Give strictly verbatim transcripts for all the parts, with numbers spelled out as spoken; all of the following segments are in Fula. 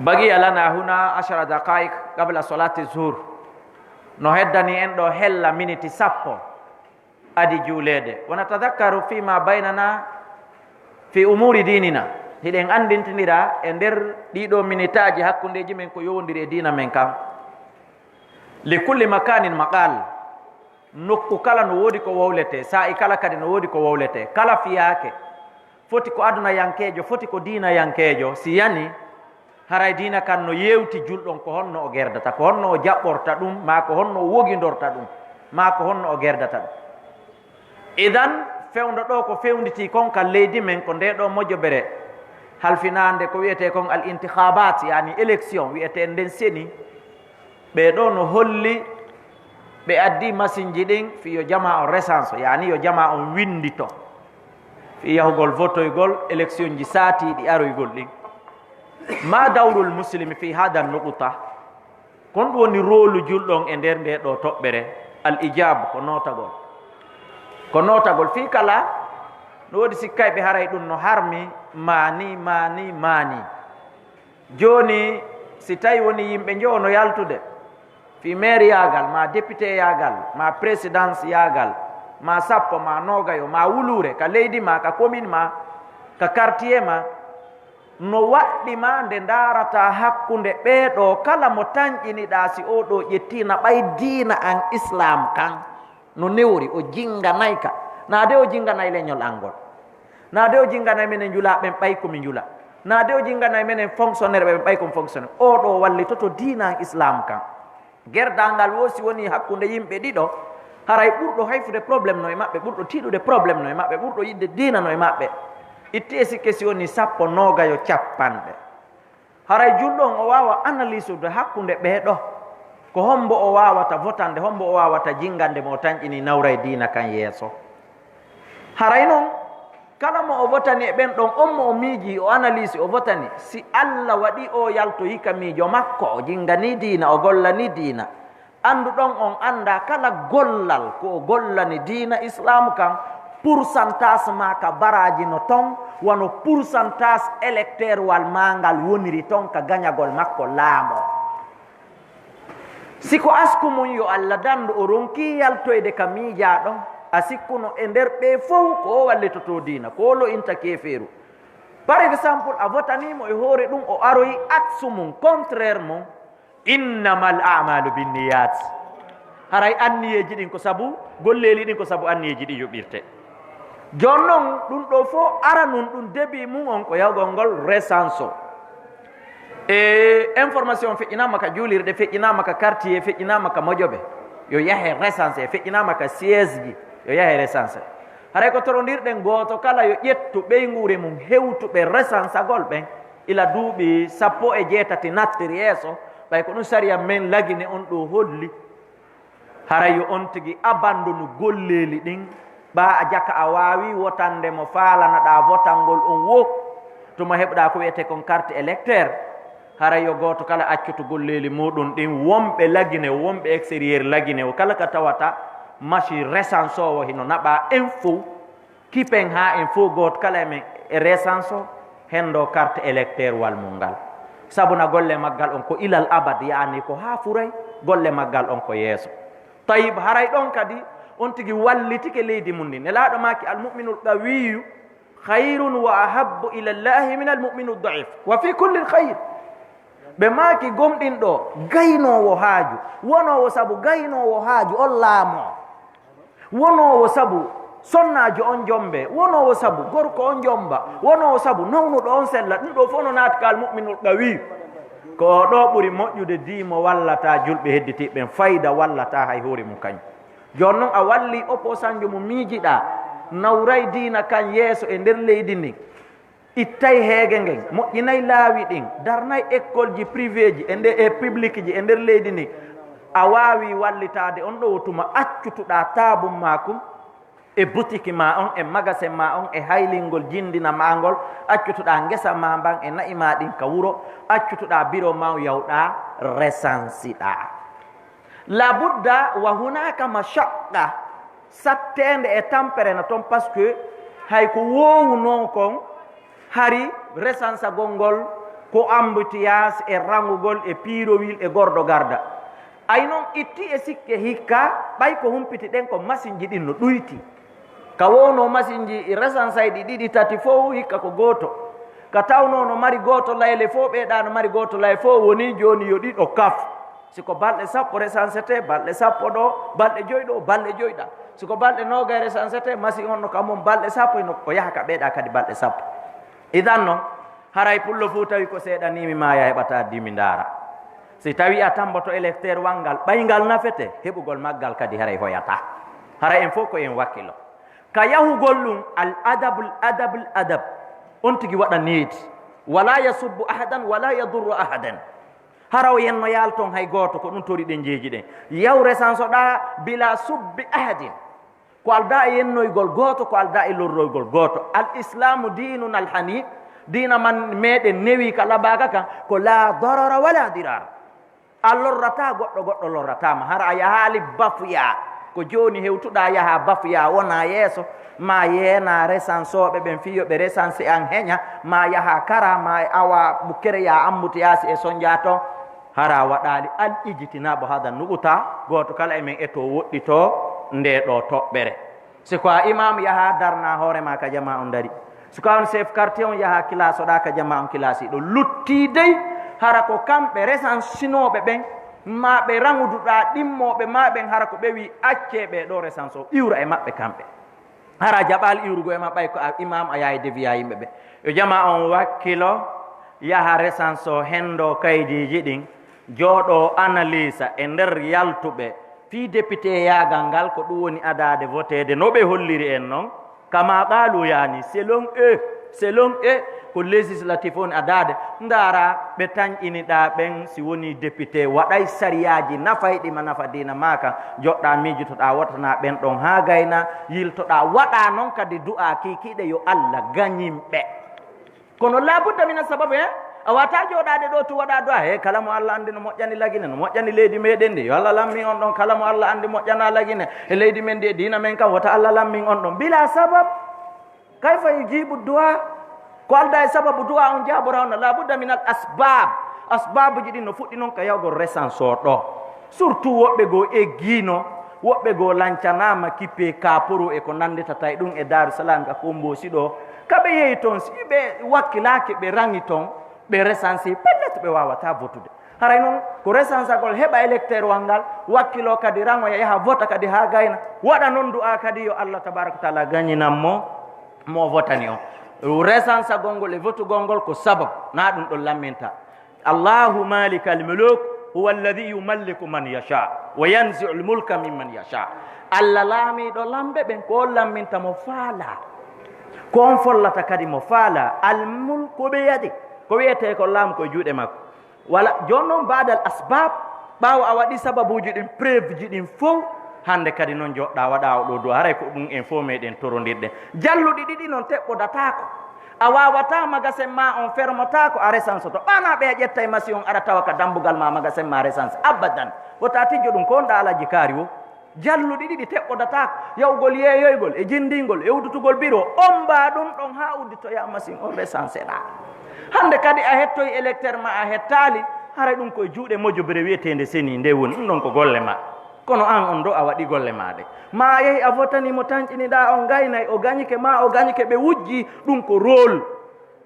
Baqiya lana huna ashara daqaiq qabla salati zuhr. No heddani en ɗo hella miniti sappo adi juuleede. Wa natadhakkaru fima baynana fi umuri dinina. Hiɗen anndintindira e nder ɗiɗo minitaaji hakkundeeji men ko yowondiri e diina men kan. Li kulli makanin maqal. Nokku kala no woodi ko wowletee, saa'i kala kadi no woodi ko wowletee. Kala fiyaake foti ko adunayankeejo, foti ko diinayankeejo, si yani, haray diina kan no yewti julɗon ko honno o gerdata, ko honno o jaɓɓorta ɗum, maa ko honno o wogindorta ɗum, maa ko honno o gerdata ɗum. Idan, fewndo ɗo ko fewnditi kon ka leydi men, ko nde ɗo mojobere halfinaande ko wi'etee kon al intikhabat, yani élection wi'etee nden seni. Ɓee ɗo no holli ɓe addi masinji ɗin fii yo jamaa on recense, yani yo jamaa on winndito fii yahugol votoygol électionji saatiiɗi aroygol ɗin. Ma dawrul muslimi fii hada nuqta? Kon ɗum woni rôle julɗo on e nder nde ɗo toɓɓere? Al ijab ko notagol. Ko notagol fii kala no woodi sikkayɓe haray ɗum no harmi maani, maani, maani. Jooni, si tawi woni yimɓe njowo no yaltude fii maireyaagal, maa députéyaagal, maa présidenceyaagal, maa sappo, maa noogayo, maa wuluure, ka leydi maa, ka commune maa, ka quartier maa, no waɗɗi maa nde ndaarataa hakkunde ɓee ɗoo kala mo tanƴiniɗaa, si oo ɗoo ƴettii na ɓay diina an Islaam kan no newori, o jinnganay ka. Naa de o jinnganay leñol an ngol. Naa de o jinnganay menen njulaaɓe ɓen ɓay ko mi njula. Naa de o jinnganay menen fonctionnaire ɓen ɓay ko mi fonctionnaire. Oo ɗoo wallitoto diina an Islaam kan. Gerdaangal woo si wonii hakkunde yimɓe ɗiɗo, haray ɓurɗo hayfude problème no e maɓɓe, ɓurɗo tiiɗude problème no e maɓɓe, ɓurɗo yiɗde diina no e maɓɓe. Itti e sikke si wonii sappo, noogayo, cappanɗe. Haray julɗo on o waawa analysude hakkunde ɓee ɗoo. Ko hombo o waawata votande, hombo o waawata jinngande mo o tanƴinii nawray diina kan yeeso? Haray non, kala mo o votani e ɓen ɗon, on mo o miijii, o analysi, o votani, si Alla waɗii o yaltoyi ka miijo makko, o jinnganii diina, o gollanii diina, anndu ɗon on anndaa kala gollal ko o gollani diina Islaamu kan, pourcentage maa ka baraaji no ton, wano pourcentage électeur wal maa ngal woniri ton ka gañagol makko laamo. Si ko asku mun yo Alla dandu o ronkii yaltoyde ka miijaa ɗon, a sikkuno e nder ɓee fow ko o wallitotoo diina, ko o lo'inta keefeeru. Par exemple, a votanii mo e hoore ɗum, o aroyi aksu mun, contraire mun, innamal a'malu binniyat. Haray anniyeeji ɗin ko sabu, golleeli ɗin ko sabu anniyeeji ɗin yoɓirte. Jooni non, ɗum ɗoo fof aranun ɗum début mum on ko yahgol ngol recense o. E information feƴƴinaama ka juulirɗe, feƴƴinaama ka quartier, feƴƴinaama ka mojobe. Yo yahe recense, feƴƴinaama ka siège ji, yo yahe recense. Haray ko torondirɗen gooto kala yo ƴettu ɓeynguure mum hewtuɓe recensagol ɓen ila duuɓi sappo e jeetati nattiri yeeso, ɓay ko ɗum sariya men Lagine on ɗoo holli. Haray yo on tigi abandonu golleeli ɗin, ɓaa a jaka a waawi wotande mo faalanaɗaa votangol on woo. Tuma heɓuɗaa ko wi'etee kon carte électeur, haray yo gooto kala accutu golleeli muuɗum ɗin, wonɓe Lagine o, wonɓe extérieur Lagine o, kala ka tawata machine recense o hino naɓaa info, kipen haa en fof gooto kala e men e recense o, henndo carte électeur wal mum ngal. Sabu na golle maggal on ko ilal abad, yaani ko haa furay, golle maggal on ko yeeso. Tayib, haray ɗon kadi on tigi wallitike leydi mum ndin. Nelaaɗo maaki, "Al mu'minul qawiyyu khayrun wa ahabbu ila Allahi min al mu'minu daif, wa fi kullin khayr." Ɓe maaki, gomɗinɗo gaynoowo haaju, wonoowo sabu gaynoowo haaju on laamoo. Wonoowo sabu sonnaajo on jombe, wonoowo sabu gorko on jomba, wonoowo sabu nawnuɗo on sella, ɗum ɗoo fof no naati ka al mu'minul qawi. Ko o ɗoo ɓuri moƴƴude dii mo wallataa julɓe hedditiiɓe ɓen, fayda wallataa hay hoore mum kañum. Jooni non a wallii opposantjo mo miijiɗaa, nawray diina kan yeeso e nder leydi ndin. Ittay heege ngen, moƴƴinay laawi ɗin, darnay ekkolji privéji e nde, e publicji e nder leydi ndin. A waawi wallitaade on ɗoo tuma accutuɗaa taabun maa kun e butiki maa on, e magasin maa on, e haylingol jindina maa ngol, accutuɗaa ngesa maa mban e na'i maa ɗin ka wuro, accutuɗaa biro maa on, yawɗaa resansiɗaa. Labudda wa hunaka mashaqqa, satteende e tampere na toon, parce que hay ko woowunoo kon, hari resansagol ngol Ko embouteillage e rangugol e piirowil e gordo garda. Ay non itti e sikke hikka, ɓay ko humpiti ɗen ko masinji ɗin no ɗuyti. Ka wowno masinji resansayɗi ɗiɗi tati fow hikka ko gooto. Ka tawno no mari gooto layle fow, ɓeeɗa no mari gooto lay fow, woni jooni yo ɗiɗo kaf. Si ko balɗe sappo resansete, balɗe sappo ɗo, balɗe joy ɗo, balɗe joy ɗa. Si ko balɗe noogay resansete, masi on no ka mum balɗe sappo, hino o yaha ka ɓeeɗa kadi balɗe sappo. Idan non, haray pullo fuu tawi ko seeɗa ni mi maaya heɓata di mi ndaara. Si tawi a tamboto électeur wal ngal, ɓay ngal nafete, heɓugol maggal kadi haray hoyata. Haray en fof ko en wakkilo. Ka yahugol ɗum, al adabul adabul adab. On tigi waɗa needi. Wala yasubbu ahadan, wala yadurru ahadan. Hara o yenno yalton hay gooto, ko ɗum tori ɗen jeeji ɗen. Yaw resansoɗa bila subbi ahadin. Ko alda e yennoygol gooto, ko alda e lorroygol gooto. Al islamu dinun al hanif, diina man meɗen newi ka labaka kan, ko la darara wala dirar. A lorrata goɗɗo, goɗɗo lorratama. Hara a yahaali bafuya. Ko jooni hewtuɗa yaha bafuya, wona yeeso, ma yeena resansoɓe ɓen fiyo ɓe resanse an heña, ma yaha kara, ma awa kereya embouteillage e sonja ton. Hara waɗaali al ijtinabu hada nukuta, gooto kala e men eto woɗɗito nde ɗo toɓɓere. Si ko a imam yaha darna hoore ma ka jama on dari. Si ko a on chef quartier on yaha kilasoɗa ka jama on kilasi ɗo. Lutti dey hara ko kamɓe resansinooɓe ɓen, ma ɓe ranguduɗa ɗimmoɓe ma ɓen, hara ko ɓe wi acce ɓe ɗo resanso iwra e maɓɓe kamɓe. Hara jaɓal iwrugo e maɓɓe ɓay ko a imam a yahay deviya yimɓe ɓe. Yo jama on wakkilo. Yaha resanso hendo kaydiiji ɗin, jooɗo analysa e nder yaltuɓe fii député yaagal ngal, ko ɗum woni adaade voteede no ɓe holliri en non. Kama qaalu, yani, selon eux, selon eux, ko législatif woni adaade. Ndaara ɓe tanƴiniɗaa ɓen, si woni député waɗay sariyaaji nafayɗi ma nafa diina maa kan, joɗɗaa miijotoɗaa wotana ɓen ɗon haa gayna, yiltoɗaa waɗaa non kadi du'aa kiikiiɗe yo Allah gañin ɓe. Kono labudda mina sababu, he a wata jooɗaade ɗo tu waɗa du'a, he kala mo Allah anndi no moƴƴani Lagine, no moƴƴani leydi meɗen ndi, yo Allah lammin on ɗon. Kala mo Allah anndi moƴƴana Lagine e leydi men ndi e diina men kan, wota Allah lammin on ɗon bila sabab. Kayfa yujibu du'a? Ko alda e sababu du'a on jaabora on, labudda minal asbab. Asbabuji ɗin no fuɗɗi non ka yawgol resanso ɗo. Surtout woɓɓe goo eggiino, woɓɓe goo lancanaama kippee kaaporo e ko nannditata e ɗum e Daaru Salaam ka Komboosi ɗo. Ka ɓe yehi toon, si ɓe wakkilaaki, ɓe raŋi toon, ɓe resansi, pellet ɓe waawataa votude. Haray noon, ko resansagol heɓa électeur wal ngal, wakkiloo kadi raŋoya, yaha vota kadi haa gayna. Waɗa noon du'aa kadi yo Allah tabaaraka wa taala gañinan mo, mo votani on. Resansagol ngol e votugol ngol ko sabab, na ɗum ɗon lamminta. Allahu malikal muluk, huwa alladhi yumalliku man yasha, wa yanzi'ul mulka mimman yasha. Allah laamiiɗo lamɓe ɓen, ko on lamminta mo faalaa. Ko on follata kadi mo faalaa. Al mulku biyadi. Ko wiyetee ko laamu ko e juuɗe makko. Wala, jooni noon, baadal asbab, ɓaawo a waɗi sababuuji ɗin, preuve ji ɗin fow, hannde kadi noon joɗɗa waɗa o ɗo du'a. Haray ko ɗum en fow meɗen torondirɗen. Jalluɗi ɗiɗi noon teɓɓodataako. A waawataa magasin ma on fermotaako, a resansoto. Ɓaanaa ɓe a ƴetta e masi on ara tawa ka dambugal ma magasin ma resanse. Abadan. Wota tijjo ɗum ko on ɗa alaji kaari wo. Jalluɗi ɗiɗi teɓɓodataako. Yaɓugol yeeyoygol e jinndingol e uddutugol biro. Omba ɗum ɗon haa udditoya masi on resanseɗa. Hannde kadi a hettoyi électeur ma a hettaali. Haray ɗum koye juuɗe mojobere wiyeteende seni nde woni. Ɗum ɗon ko golle ma. Kono an on ɗo a waɗi golle ma ɗe. Ma a yehi a votani mo tanƴiniɗa on gaynay, o gañike ma o gañike ɓe wujji, ɗum ko rôle.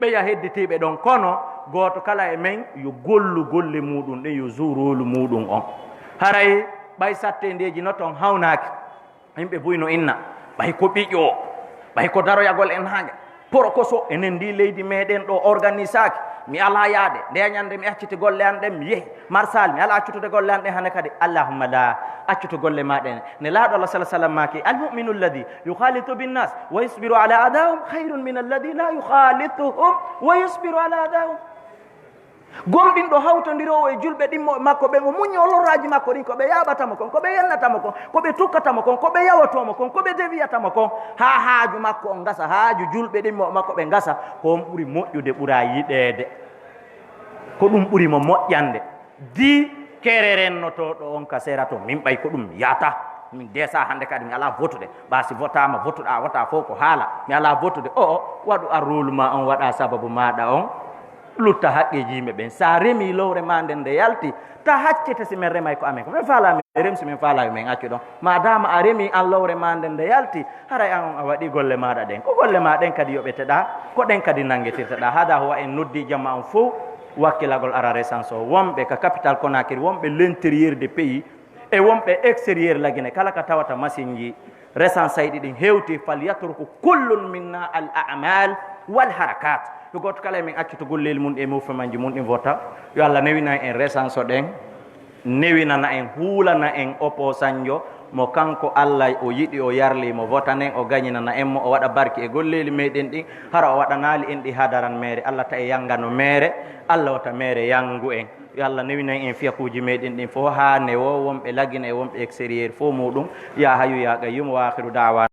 Ɓeya hedditiiɓe ɗon, kono gooto kala e men yo gollu golle muuɗum ɗen, yo joue rôle muuɗum on. Haray ɓay satteendeeji no ton hawnaaki, yimɓe buy no inna, ɓay ko ɓiƴo, ɓay ko daroyagol e naange. Porokoso, enen ndi leydi meɗen ɗo organisaaki. Mi alaa yaade, nde ñande mi acciti golle an ɗen, mi yehi. Marsal, mi alaa accutude golle an ɗen hannde kadi. Allahumma la, accutu golle ma ɗen. Ne laaɗo Allah sallallahu alaihi wasallam maaki, "Al mu'minu alladhi yukhalitu bin nas wa yusbiru ala adahum khairun min alladhi la yukhalituhum wa yusbiru ala adahum." Gomɗinɗo hawtondiroowo e julɓe ɗimmo makko ɓen, o muññi o lorraaji makko ɗin, ko ɓe yaaɓata mo kon, ko ɓe yennata mo kon, ko ɓe tukkata mo kon, ko ɓe yawatoo mo kon, ko ɓe dewiyata mo kon, haa haaju makko on ngasa, haaju julɓe ɗimmo makko ɓe ngasa, ko on ɓuri moƴƴude, ɓura yiɗeede. Ko ɗum ɓuri mo moƴƴande. Di kererennotooɗo on ka sera to, min ɓay ko ɗum mi yahata. Min desa hannde kadi mi alaa votude. Ɓaa si votaama, votuɗaa, wota fof ko haala. Mi alaa votude. O, o, waɗu a rôle ma on, waɗa sababu maaɗa on. lutta haqqeeji yimɓe ɓen. So a remii lowre maa nden nde yalti, ta haccita si men remay ko amen. Ko men faalaa men rem, si men faalaa yo men accu ɗon. Maadaama a remii an lowre maa nden nde yalti, haray an on a waɗii golle maaɗa ɗen. Ko golle maa ɗen kadi yoɓeteɗaa, ko ɗen kadi nanngetirteɗaa. Hada huwa en noddii jama on fow wakkilagol ara recense o. Wonɓe ka capital Conakry, wonɓe l'intérieur de pays, e wonɓe extérieur lagine, kala ka tawata masinji recense sayɗi ɗin hewti, fal yatruku kullun minna al a'mal wal harakat. Yo gooto kala e men accu to golleeli mun e mouvement ji mun ɗin vota. Yo Allah newina en recense o ɗen, newinana en, huulana en opposant jo mo kanko Allah o yiɗi, o yarli mo, votanen, o gañinana en mo, o waɗa barki e golleeli meɗen ɗin. Hara o waɗanaali en ɗi hadaran meere, Allah ta e yangano meere, Allah wota meere yangu en. Yo Allah newinan en fiyakuuji meɗen ɗin fof, haa newo wonɓe lagine e wonɓe extérieur fof muɗum. Ya Hayyu ya Qayyum, wa akhiru da'wana.